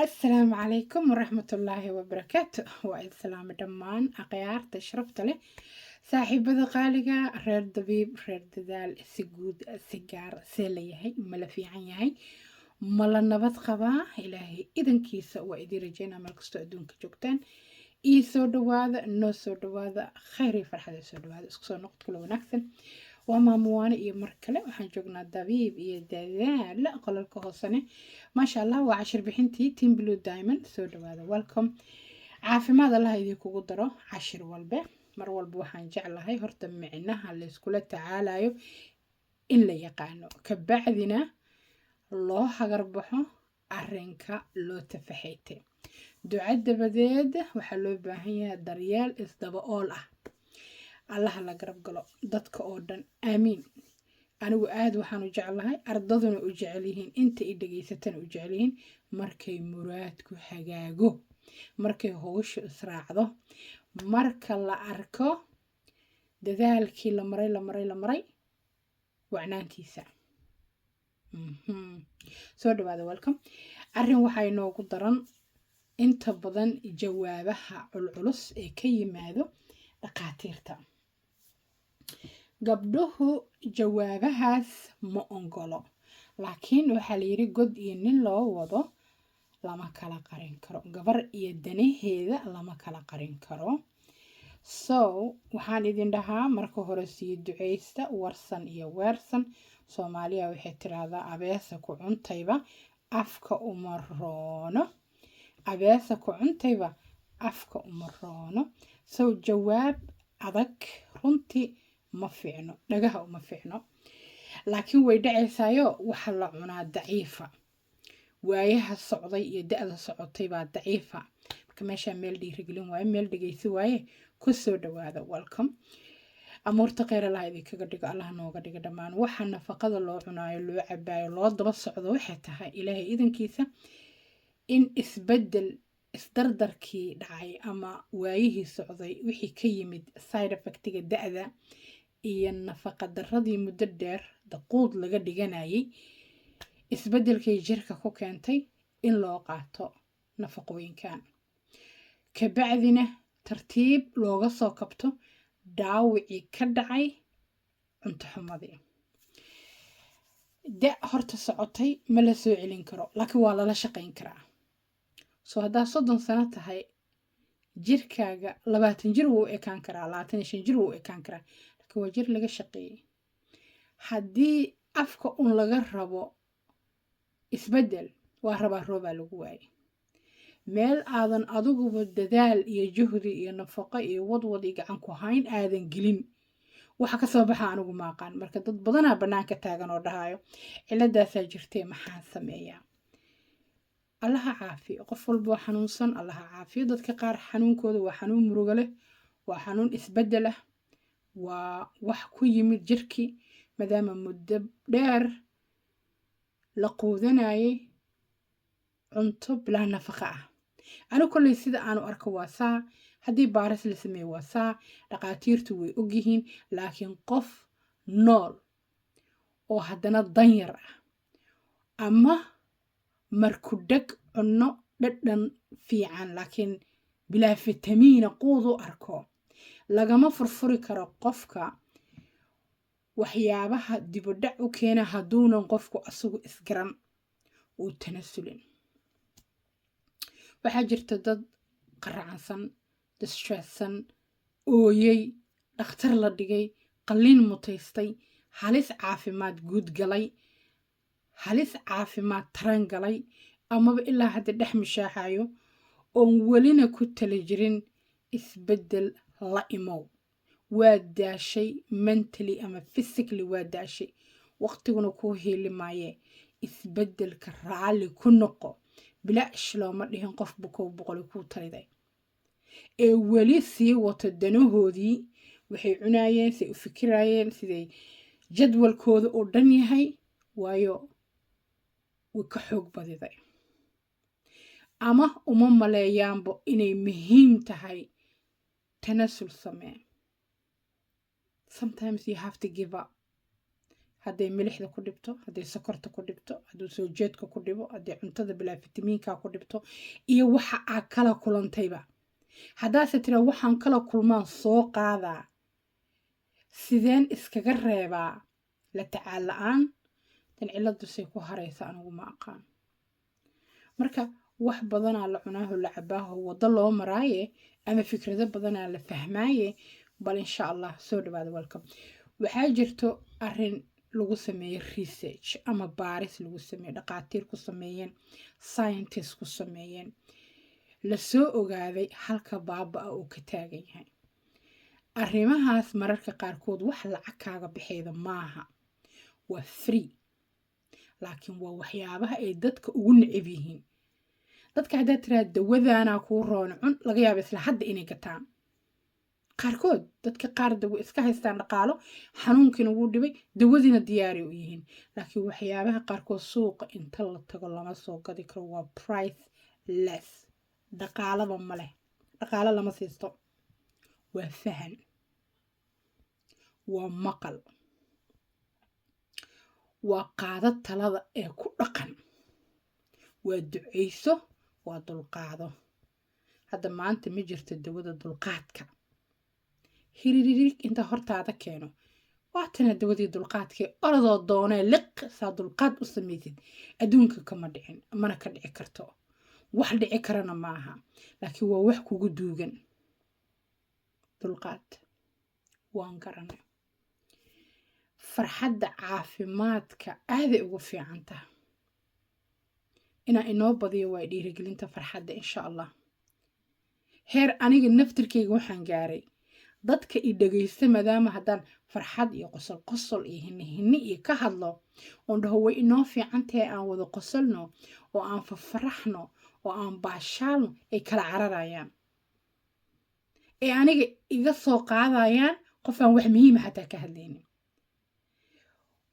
Asalaamu calaykum waraxmatullaahi wabarakaatu. Waa idin salaamo dhammaan akhyaarta sharafta leh, saaxiibada qaaliga, reer dabiib, reer dadaal, si guud si gaar. See la yahay? Ma la fiican yahay? Ma la nabad qabaa? Ilaahay idankiisa waa idiin rajeynaa. Meel kastoo adduunka joogtaan, ii soo dhawaada, noo soo dhawaada, khayr iyo farxada soo dhawaada. Isku soo noqod kula wanaagsan. Waa Maamuwaane iyo mar kale waxaan joognaa Dabiib iyo Dadaal, qolalka hoosene. Maasha Allah, waa cashir bixintii Team Blue Diamond. Soo dhawaada, welcome. Caafimaad Allah idinkugu daro. Cashir walbe, mar walba waxaan jeclahay horta micnaha layskula tacaalayo in la yaqaano, kabacdina loo hagar baxo arrinka loo tafaxaytay. Duco dabadeed waxaa loo baahan yahay daryeel isdaba ool ah. Allaha la garab galo dadka oo dhan, aamiin. Anigu aada waxaan u jeclahay, ardaduna u jecel yihiin, inta i dhegaysatana u jecel yihiin, markay muraadku hagaago, markay howshu israacdo, marka la arko dadaalkii la maray, la maray, la maray wacnaantiisa. Soo dhawaada, welcome. Arrin waxaa inoogu daran inta badan jawaabaha culculus ee ka yimaado dhaqaatiirta. Gabdhuhu jawaabahaas ma ongolo, laakiin waxaa la yidhi god iyo nin loo wado lama kala qarin karo, gabar iyo danaheeda lama kala qarin karo. So waxaan idin dhahaa, marka hore sii duceysta. Warsan iyo weersan, Soomaaliya waxay tiraahdaa, "Abeesa ku cuntayba afka uma roono, abeesa ku cuntayba afka uma roono." So jawaab adag runtii ma fiicno, dhagaha uma fiicno, laakiin way dhacaysaayo. Waxa la cunaa daciifa, waayaha socday iyo da-da socotay baa daciifa. Marka meeshaa meel dhiirigelin waaye, meel dhegeysi waaye. Kusoo dhawaada, welcome. Amuurta kheyr Allah idinkaga dhigo, Allah nooga dhigo dhammaan. Waxa nafaqada loo cunaayo, loo cabaayo, loo daba socdo waxay tahay, Ilaahay idankiisa, in isbedel isdardarkii dhacay ama waayihii socday wixii ka yimid, side effectiga da-da iyo nafaqa daradii muddo dheer daquud laga dhiganayay, isbedelkay jirka ku keentay in loo qaato nafaqooyinkan, kabacdina tartiib looga soo kabto dhaawicii ka dhacay cunto xumadii. Da horta socotay ma la soo celin karo, laakiin waa lala shaqayn karaa. Soo haddaa 30 sano tahay, jirkaaga 20 jir wuu u ekaan karaa, 25 jir wuu u ekaan karaa, laakiin waa jir laga shaqeeyey. Haddii afka un laga rabo isbeddel, waa rabaa roobaa lagu waayay. Meel aadan adiguba dadaal iyo juhdi iyo nafaqo iyo wadwad iyo gacan ku hayn aadan gelin, waxa kasoo baxa anigu maaqaan. Marka dad badanaa bannaanka taagan oo dhahayo, "Ciladaasaa jirtee, maxaan sameeyaa?" Allaha caafiyo qof walboo xanuunsan, Allaha caafiyo. Dadka qaar xanuunkooda waa xanuun murugo leh, waa xanuun isbeddel ah, waa wax ku yimid jirkii maadaama muddo dheer la quudanayay cunto bilaa nafaqa ah. Anigu kolley sida aanu arko waa saa, haddii baaris la sameeyo waa saa, dhaqaatiirtu way ogyihiin. Laakiin qof nool oo haddana danyar ah ama markudheg cunno dhadhan fiican laakiin bilaa fitamiina quud u arko, lagama furfuri karo qofka waxyaabaha dibudhac u keena hadduunan qofku asagu isgaran uu tanasulin. Waxaa jirta dad qaracansan, distressan, ooyey, dhakhtar la dhigay, qalliin mutaystay, halis caafimaad guud galay, halis caafimaad taran galay, amaba ilaa hadda dhex mishaaxayo oon welina ku tala jirin isbeddel la imow. Waa daashay mentally ama physically, waa daashay, waqtiguna kuu hiili maayee, isbeddelka raalli ku noqo. Bilaash looma dhihin qof bukow boqoli kuu taliday. Ee weli sii wato danahoodii, waxay cunaayeen, say u fikiraayeen, siday jadwalkooda oo dhan yahay, waayo way ka xoog badiday ama uma maleeyaanbo inay muhiim tahay tanasul samee. Sometimes you have to give up. Hadday milixda ku dhibto, hadday sokorta ku dhibto, hadduu soo jeedka ku dhibo, hadday cuntada bilaa fitamiinka ku dhibto iyo waxa aa kala kulantayba, haddaase tira waxaan kala kulmaan soo qaadaa, sideen iskaga reebaa la tacaal la-aan tan cilladusay ku haraysa, anigu ma aqaan. Marka wax badanaa la cunaaho, la cabaaho, waddo loo maraaye ama fikrado badanaa la fahmaaye. Bal insha Allah, soo dhawaada, welcome. Waxaa jirto arrin lagu sameeyey research ama baaris lagu sameeyey, dhaqaatiir ku sameeyeen, scientist ku sameeyeen, lasoo ogaaday halka baaba-a uu ka taagan yahay arrimahaas. Mararka qaarkood wax lacag kaaga baxeeda maaha, waa free, laakiin waa waxyaabaha ay dadka ugu necab yihiin. Dadka haddaad tiraa "Dawadaanaa kuu roon, cun," laga yaaba isla hadda inay gataan qaarkood. Dadka qaar dawo iska haystaan, dhaqaalo, xanuunkiina wuu dhibay, dawadiina diyaaray u yihiin, laakiin waxyaabaha qaarkood suuqa inta la tago lama soo gadi karo. Waa price less, dhaqaalaba ma leh, dhaqaalo lama siisto. Waa fahan, waa maqal, waa qaado talada ee ku dhaqan, waa ducayso, waa dulqaado. Hadda maanta ma jirto dawada dulqaadka hiriririg inta hortaada keeno, waatana dawadii dulqaadkii, orodoo doonee liq saa dulqaad u samaysid. Adduunka kama dhicin, mana ka dhici karto, wax dhici karana maaha, laakiin waa wax kugu duugan. Dulqaad waan garanay, farxadda caafimaadka aaday ugu fiican taha. Inaa inoo badiyo waa dhiirigelinta farxadda, insha Allah. Heer aniga naftirkayga waxaan gaaray dadka i dhagaysta, maadaama haddaan farxad iyo qosol qosol iyo hini hini iyo ka hadlo oon dhaho way inoo fiican tahay, aan wada qosolno oo aan fafaraxno oo aan baashaalno, ay kala cararayaan ee aniga iga soo qaadayaan qof aan wax muhiima xataa ka hadlaynin.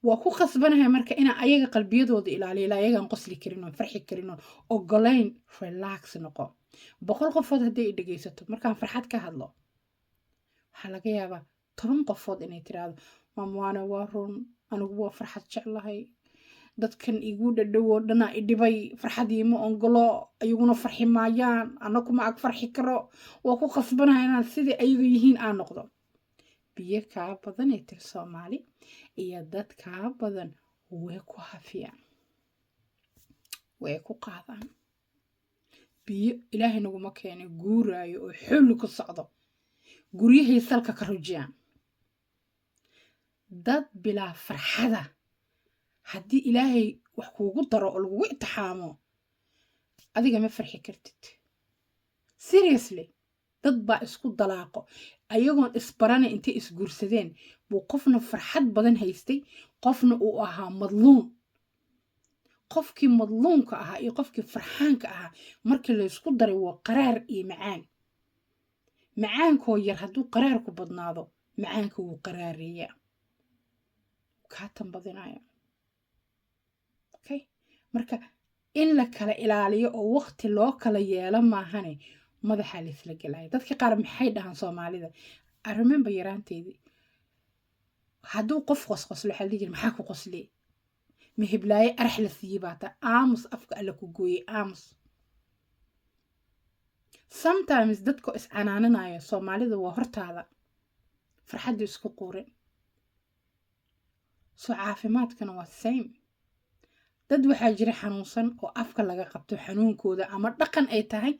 Waa ku khasbanahay marka inaan ayaga qalbiyadooda ilaaliyo, ilaa ayagaan qosli karin oon farxi karin oon ogolayn relax noqo. 100 qofood hadday i dhegaysato markaan farxad ka hadlo, waxaa laga yaabaa 10 qofood inay tiraahdo, "Maamwaane, waa run, anigu waa farxad jeclahay, dadkan igu dhadhowoo dhanaa i dhibay, farxad iima ongolo, ayaguna farxi maayaan, anna kuma ag farxi karo, waa ku khasbanahay inaan sidai ayaga yihiin aan noqdo." Biyo kaa badan ee tir Soomaali iyo dad kaa badan way ku hafiyaan, way ku qaadaan. Biyo Ilaahay naguma keenay guuraayo oo xulli ku socdo, guryahay salka ka rujiyaan. Dad bilaa farxada haddii Ilaahay wax kuugu daro oo lagugu itixaamo, adiga ma farxi kartid, seriously. Dad baa isku dalaaqo ayagoon isbarana, intay isguursadeen buu qofna farxad badan haystay, qofna uu ahaa madluum. Qofkii madluumka ahaa iyo qofkii farxaanka ahaa markii laysku daray waa qaraar iyo macaan. Macaankoo yar hadduu qaraarku badnaado, macaanka wuu qaraareeyaa, kaa tambadinaya. Okay, marka in la kala ilaaliyo oo waqti loo kala yeelo maahane, madaxaa laisla gelaya. Dadka qaar maxay dhahaan Soomaalida? I remember yaraanteydii, hadduu qof qosqoslo waxaa la dhihi jiray, "Maxaa ku qosley? Ma hiblaaye arax la siiyey baa taa? Aamus, afka Alla ku gooyey, aamus." Sometimes dadka iscanaananaya Soomaalida waa hortaada farxaddu isku quurin. So caafimaadkana waa same. Dad waxaa jira xanuunsan oo afka laga qabto xanuunkooda ama dhaqan ay tahay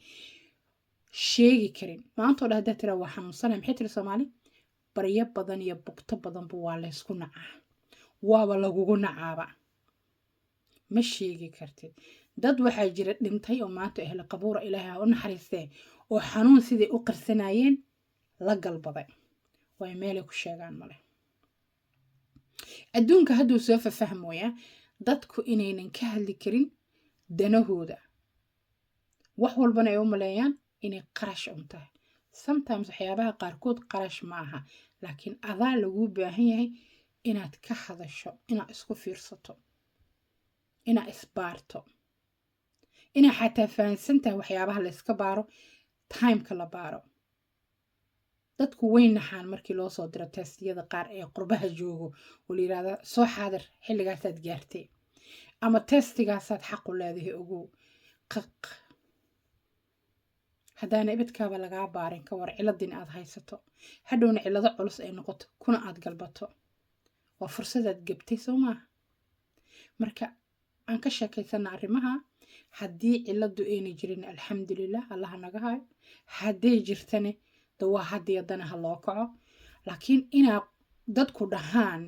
sheegi karin. Maantoo dha haddaa tiraa "Waa xanuunsanay," maxay tiri Soomaali? Baryo badan iyo bugto badanba waa laysku nacaa, waaba lagugu nacaaba, ma sheegi kartid. Dad waxaa jira dhintay oo maanta ehla qabuura, Ilaahay ha u naxariistee, oo xanuun siday u qarsanayeen la galbaday, waayo meelay ku sheegaan male. Adduunka hadduu soo fafahmooyaa dadku inaynan ka hadli karin danahooda, wax walbana ay u maleeyaan inay qarash un tahay. Sometimes waxyaabaha qaarkood qarash ma aha, laakiin adaa laguu baahan yahay inaad ka hadasho, inaad isku fiirsato, inaad isbaarto, inaad xataa fahansan tahay waxyaabaha layska baaro, timeka la baaro. Dadku way naxaan markii loo soo diro testiyada qaar ee qurbaha joogo oo la yirahda, "Soo xaadir, xilligaasaad gaartay ama testigaasaad xaqu leedahay." Ogow, qaq haddaana ibadkaaba lagaa baarin, ka war ciladin aad haysato, hadhowna cilado culus ay noqoto, kuna aad galbato? Waa fursadaad gabtay, soo maaha? Marka aan ka sheekaysana arrimaha. Haddii ciladu ayna jirin, alxamdulilah, Allaha naga hayo. Hadday jirtane, da waa haddii haddana ha loo kaco. Laakiin inaa dadku dhahaan,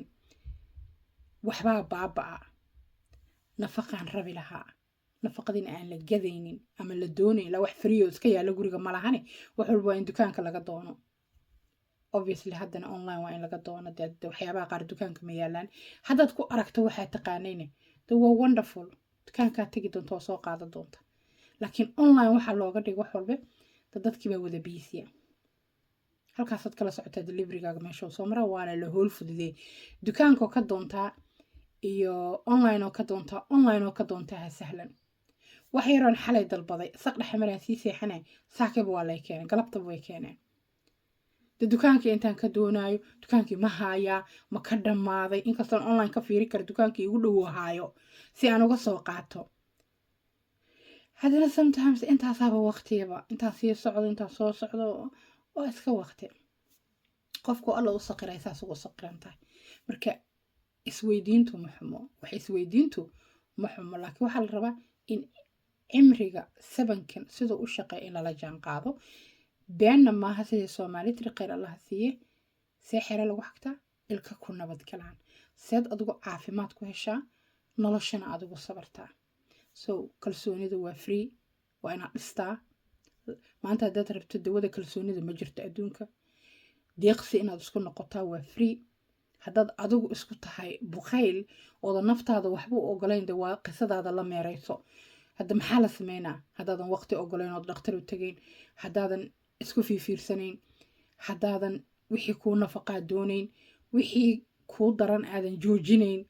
"Waxbaa baaba-a, nafaqaan rabi lahaa," nafaqadiina aan la gadaynin ama la doonayn, la wax free oo iska yaalla guriga ma lahane. Wax walba waa in dukaanka laga doono. Obviously, haddana online waa in laga doono. Dee waxyaabaha qaar dukaanka ma yaalaan. Haddaad ku aragto waxaad taqaanayne, de waa wonderful, dukaankaa tegi doonta oo soo qaadan doonta. Laakiin online waxaa looga dhigay wax walbe da dadkii baa wada busy. Halkaasaad kala socotaa deliverygaaga meesha soo mara, waana la hool fududey. Dukaankoo ka doontaa iyo online oo ka doontaa, online oo ka doontaa ha sahlan. Wax yaroon xalay dalbaday, saq dhexe maraan sii seexanay, saakaba waa lay keenay, galabtaba way keeneen. De dukaankii intaan ka doonaayo, dukaankii ma haayaa, ma ka dhammaaday? Inkastoon online ka fiiri kara dukaankii igu dhowo haayo si aan uga soo qaato, haddana sometimes intaasaaba waqtigaba, intaan sii socdo, intaan soo socdo, waa iska waqti. Qofku Alla u saqiray saas ugu saqiran tahay. Marka isweydiintu ma xumo, wax isweydiintu ma xumo, laakiin waxaa la rabaa in cimriga sabankan siduu u shaqeeya in lala jaan qaado. Beenna maaha sidii Soomaali tiri, kheyr Allaha siiye: see xere lagu xagtaa, ilka ku nabad galaan, seed adigu caafimaad ku heshaa, noloshana adigu sabartaa. So kalsoonida waa free, waa inaad dhistaa. Maanta haddaad rabto dawada kalsoonida, ma jirto adduunka. Deeqsi inaad isku noqotaa waa free. Haddaad adigu isku tahay bukhayl ooda naftaada waxba u ogolayn, de waa qisadaada la meerayso. Hadda maxaa la sameynaa haddaadan waqti ogolayn ood dhakhtar u tegayn, haddaadan isku fiifiirsanayn, haddaadan wixii kuu nafaqaa doonayn, wixii kuu daran aadan joojinayn,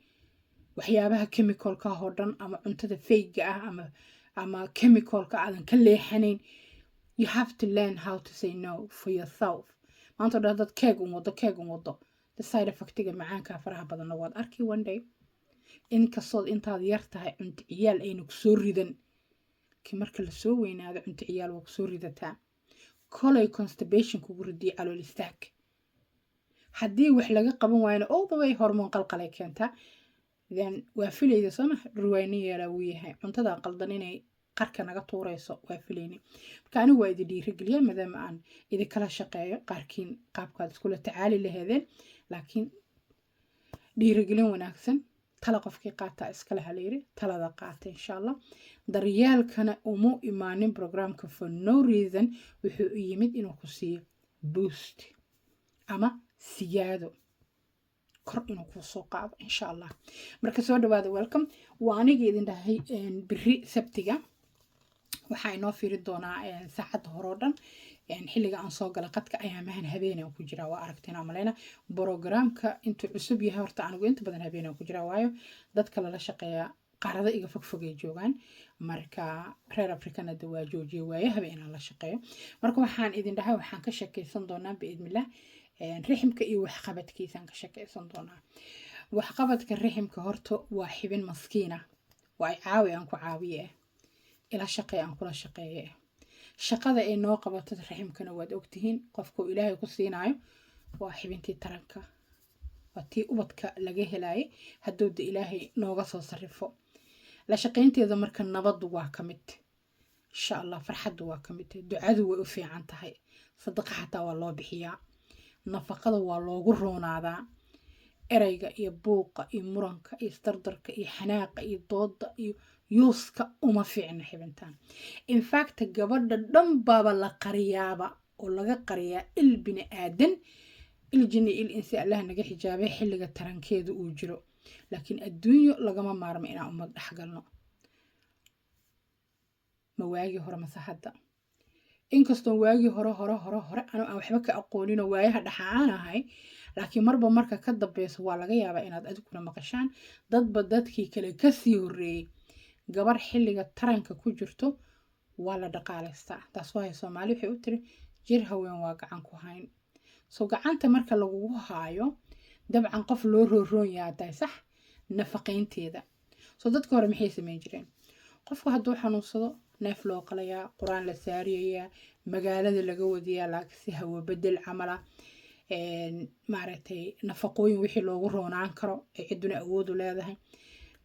waxyaabaha chemicalka oo dhan ama cuntada fake-ga ah ama chemicalka aadan ka leexanayn? You have to learn how to say no for yourself. Maanta o dhan haddaad keeg un wado, keeg un wado, the side effectiga macaanka faraha badanna waad arki one day. Inkastood intaad yar tahay cunto ciyaal ayna kusoo ridan, laakiin marka lasoo weynaado cunto ciyaal waa kusoo ridataa. Kolay constipation kugu ridiyo, calool istaag, haddii wax laga qaban waayona, all the way hormoon qalqalay keentaa. Then waa filayda sooma, dhurwayni yeelaa wuu yahay. Cuntada qaldan inay qarka naga tuurayso waa filayni. Marka anigu waa idin dhiirigeliya, maadaama aan idinkala shaqeeyo qaarkiin qaabkaad iskula tacaali laheedeen. Laakiin dhiirigelin wanaagsan, tala qofkii qaataa iskale halayiri, talada qaata insha Allah. Daryeelkana uma imaanin programka for no reason. Wuxuu u yimid inuu ku siiyo boost ama siyaado, kor inuu kuu soo qaado insha Allah. Marka soo dhawaada, welcome. Waa aniga idin dhahay, beri Sabtiga waxaa inoo fiiri doonaa saacadda hore oo dhan xilliga aan soo gala qadka. Ayaamahan habeenaan ku jiraa, waa aragteen maleyna programka intuu cusub yahay. Horta anigu inta badan habeenaan ku jiraa, waayo dadka lala shaqeeya qaarada iga fogfogay joogaan. Marka reer Afrikana de waa joojiye waaye habeenaan la shaqeeyo. Marka waxaan idin dhahay, waxaan ka sheekeysan doonaa biidnillah riximka iyo waxqabadkiisaan ka sheekeysan doonaa. Waxqabadka riximka horta waa xibin maskiina, waa ay caawi aan ku caawiye, ila shaqeey aan kula shaqeeye. Shaqada ay noo qabato raximkana waad ogtihiin. Qofka uu Ilaahay ku siinaayo waa xibintii taranka, waa tii ubadka laga helayay hadduu de Ilaahay nooga soo sarrifo la shaqaynteeda. Marka nabaddu waa ka mid insha Allah, farxaddu waa ka mid, ducadu way u fiican tahay, sadaqa xataa waa loo bixiyaa, nafaqada waa loogu roonaadaa. Ereyga iyo buuqa iyo muranka iyo isdardarka iyo xanaaqa iyo dooda iyo yuuska uma fiicna xibintan. In fact, gabadha dhan baaba la qariyaaba oo laga qariyaa il bini aadan, il jinni, il insi, Allah naga xijaabay xilliga tarankeedu uu jiro. Laakiin adduunyo lagama maarmo inaan ummad dhexgalno. Ma waagii hore mase hadda? Inkastoo waagii hore hore hore hore anu aan waxba ka aqooninoo waayaha dhaxa aan ahay, laakiin marba marka ka dambeyso waa laga yaabaa inaad adiguna maqashaan dadba dadkii kale kasii horreeyey. Gabar xilliga taranka ku jirto waa la dhaqaalaystaa. Taas waayo Soomaali waxay u tiri, "Jir haween waa gacan ku hayn." So gacanta marka lagugu haayo, dabcan qof loo rooroon yahaa tahay, sax? Nafaqaynteeda. So dadka hore maxay sameyn jireen? Qofku hadduu xanuunsado, neef loo qalayaa, Qur-aan la saariyayaa, magaalada laga wadiyaa, laakiin si hawo bedel camala, maaragtay, nafaqooyin wixii loogu roonaan karo ee cidduna awoodu leedahay.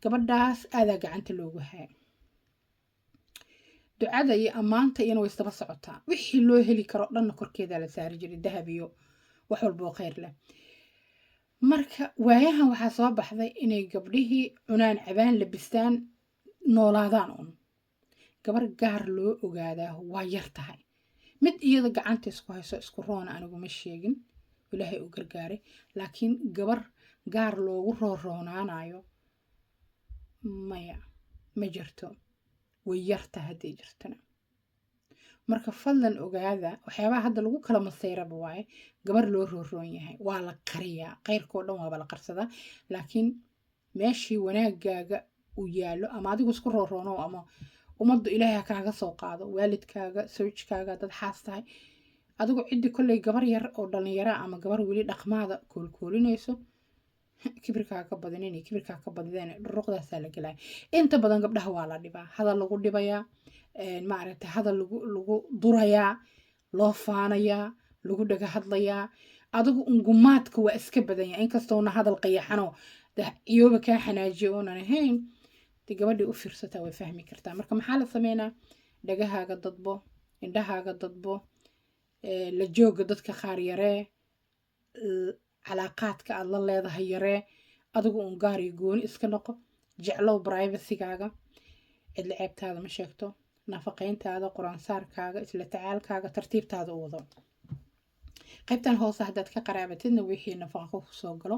Gabadhaas aadaa gacanta loogu haya. Ducada iyo ammaanta iyana way isdaba socotaa. Wixii loo heli karo dhanna korkeedaa la saari jiray, dahab iyo wax walboo kheyr leh. Marka waayahan waxaa soo baxday inay gabdhihii cunaan, cabaan, labistaan, noolaadaan un. Gabar gaar loo ogaadaa waa yar tahay. Mid iyada gacanta isku hayso, isku roona, anigu ma sheegin, Ilaahay u gargaaray, laakiin gabar gaar loogu rooroonaanayo maya, ma jirto, way yarta hadday jirtana. Marka fadlan ogaada, waxyaabaha hadda lagu kala masayraba waaye gabar loo rooroon yahay waa la qariyaa. Khayrkoo dhan waaba la qarsadaa, laakiin meeshii wanaagaaga uu yaallo, ama adigu isku rooroono, ama ummaddu Ilaahay ha kaaga soo qaado, waalidkaaga, sawjkaaga, dad xaas tahay adigu, ciddii kolley gabar yar oo dhallinyara ama gabar weli dhaqmaada koolkoolinayso, kibirkaa ka badanin, kibirkaa ka badideen, dhuruqdaasaa la gelaya. Inta badan gabdhaha waa la dhibaa, hadal lagu dhibayaa, maaragtay, hadal lagu durayaa, loo faanayaa, lagu dhaga hadlayaa. Adigu ungumaadka waa iska badan yahay, inkastoona hadal qayaxanoo ciyooba kaa xanaajiyo oonan ahayn. Dee gabadhii u fiirsataa way fahmi kartaa. Marka maxaa la sameynaa? Dhagahaaga dadbo, indhahaaga dadbo, la jooga dadka qaar yaree, calaaqaadka aad la leedahay yaree, adigu un gaar iyo gooni iska noqo, jeclow privacygaaga, cidla ceebtaada ma sheegto. Nafaqayntaada, qur-aansaarkaaga, isla tacaalkaaga tartiibtaada u wado. Qaybtan hoose haddaad ka qaraabatidna, wixii nafaqo kusoo galo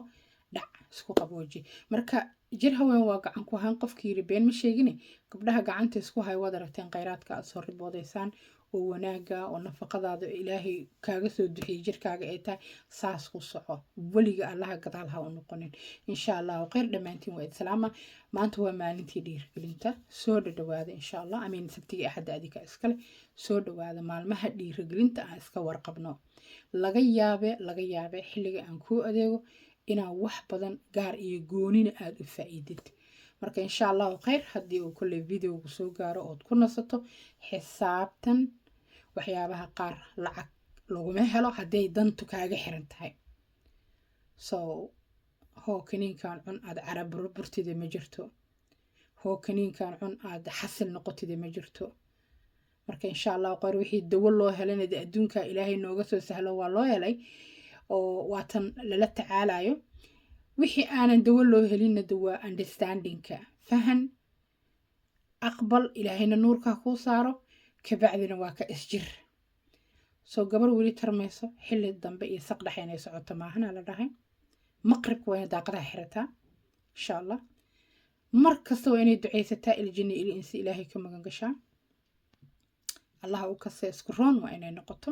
dhac isku qabooji. Marka jir haween waa gacan ku hayn. Qofkii yiri been ma sheegine. Gabdhaha gacanta isku hay, waad aragteen kheyraadka aad soo riboodaysaan oo wanaaga oo nafaqadaada Ilaahay kaaga soo duxiyay jirkaaga ay tahay. Saas ku soco, weliga Allaha gadaal ha u noqonin, insha Allahu kheyr. Dhammaantiin waa islaama. Maanta waa maalintii dhiirigelinta. Soo dhadhawaada, insha Allah. Amiin. Sabtiga, Axadda adika iskale. Soo dhawaada maalmaha dhiirigelinta. Aan iska warqabno. Laga yaabe xilliga aan kuu adeego inaan wax badan gaar iyo goonina aada u faa'iidid. Marka insha Allahu kheyr, haddii uu kolley videogu soo gaaro ood ku nasato, xisaabtan. Waxyaabaha qaar lacag laguma helo hadday dantu kaaga xiran tahay. So hoo kaniinkan cun aad carab burburtida ma jirto, hoo kaniinkan cun aad xasil noqotida ma jirto. Marka insha Allahu kheyr, wixii dawo loo helana dee adduunka Ilaahay nooga soo sahlo, waa loo helay oo waatan lala tacaalayo. Wixii aanan dawo loo helinna de waa understandingka, fahan, aqbal, Ilaahayna nuurkaa kuu saaro, kabacdina waa ka isjir. Soo gabar weli tarmayso xilli dambe iyo saq dhexe inay socoto maahana la dhahay. Maqribka waa inay daaqadaha xirataa, insha Allah. Mar kasta waa inay ducaysataa, iljinni ili insi Ilaahay ka magan gashaa, Allaha u kasta. Isku roon waa inay noqoto.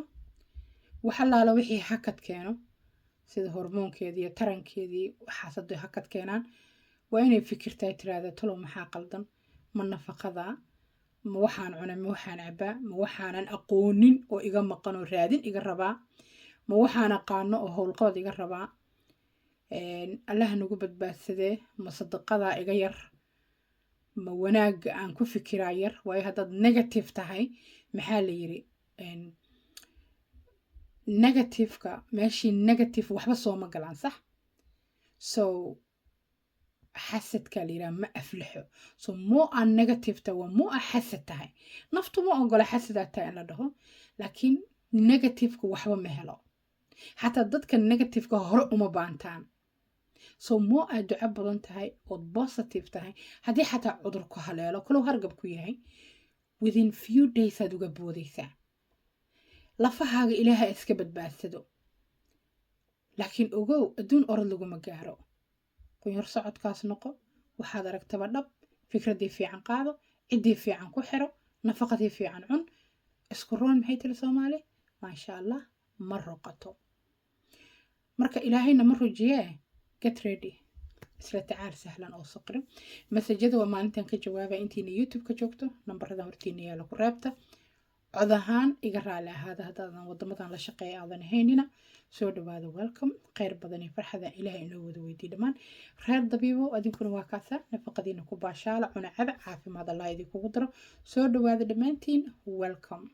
Wax allaala wixii hakad keeno, sida hormoonkeedii iyo tarankeedii, waxaas hadday hakad keenaan, waa inay fikirtaa, tiraahda: "Talow maxaa qaldan? Ma nafaqada? Ma waxaan cunay? Ma waxaan cabaa? Ma waxaanan aqoonin oo iga maqan oo raadin iga rabaa? Ma waxaan aqaano oo howlqabad iga rabaa?" Allaha nagu badbaadsadee. Ma sadaqadaa iga yar? Ma wanaagga aan ku fikiraa yar? Waayo, haddaad negative tahay, maxaa la yiri, negativeka meeshii negative waxba sooma galaan, sax? So xasadka la yidhaha ma aflaxo. So moo aan negative tahay, waa moo aa xasad tahay. Naftu ma ogola xasadaa tahay in la dhaho, laakiin negativeka waxba ma helo. Xataa dadka negativeka hore uma baantaan. So moo aad duco badan tahay ood positive tahay, haddii xataa cudur ku haleelo, kalow hargab ku yahay, within few days aad uga boodaysaa. Lafahaaga Ilaaha iska badbaadsado, laakiin ogow, adduun orod laguma gaaro. Qunyar socodkaas noqo. Waxaad aragtaba dhab, fikraddii fiican qaado, ciddii fiican ku xiro, nafaqadii fiican cun. Isku roon maxay tiri Soomaali? Maasha Allah, ma roqato. Marka Ilaahayna ma rujiyee. Get ready, isla tacaal sahlan oo saqrin. Masajada waa maalintan ka jawaabaya. Intiina YouTube ka joogto, nambarada hortiina yaala ku reebta. Cod ahaan iga raali ahaada haddaadan wadamadan la shaqeeya aadan ahaynina. Soo dhawaada, welcome. Kheyr badan iyo farxada Ilaah inoo wada weydiiy dhammaan reer Dabiibo. Adinkuna waa kaasa, nafaqadiina ku baashaala, cuna, caba, caafimaad Allah idinkugu daro. Soo dhawaada dhammaantiin, welcome.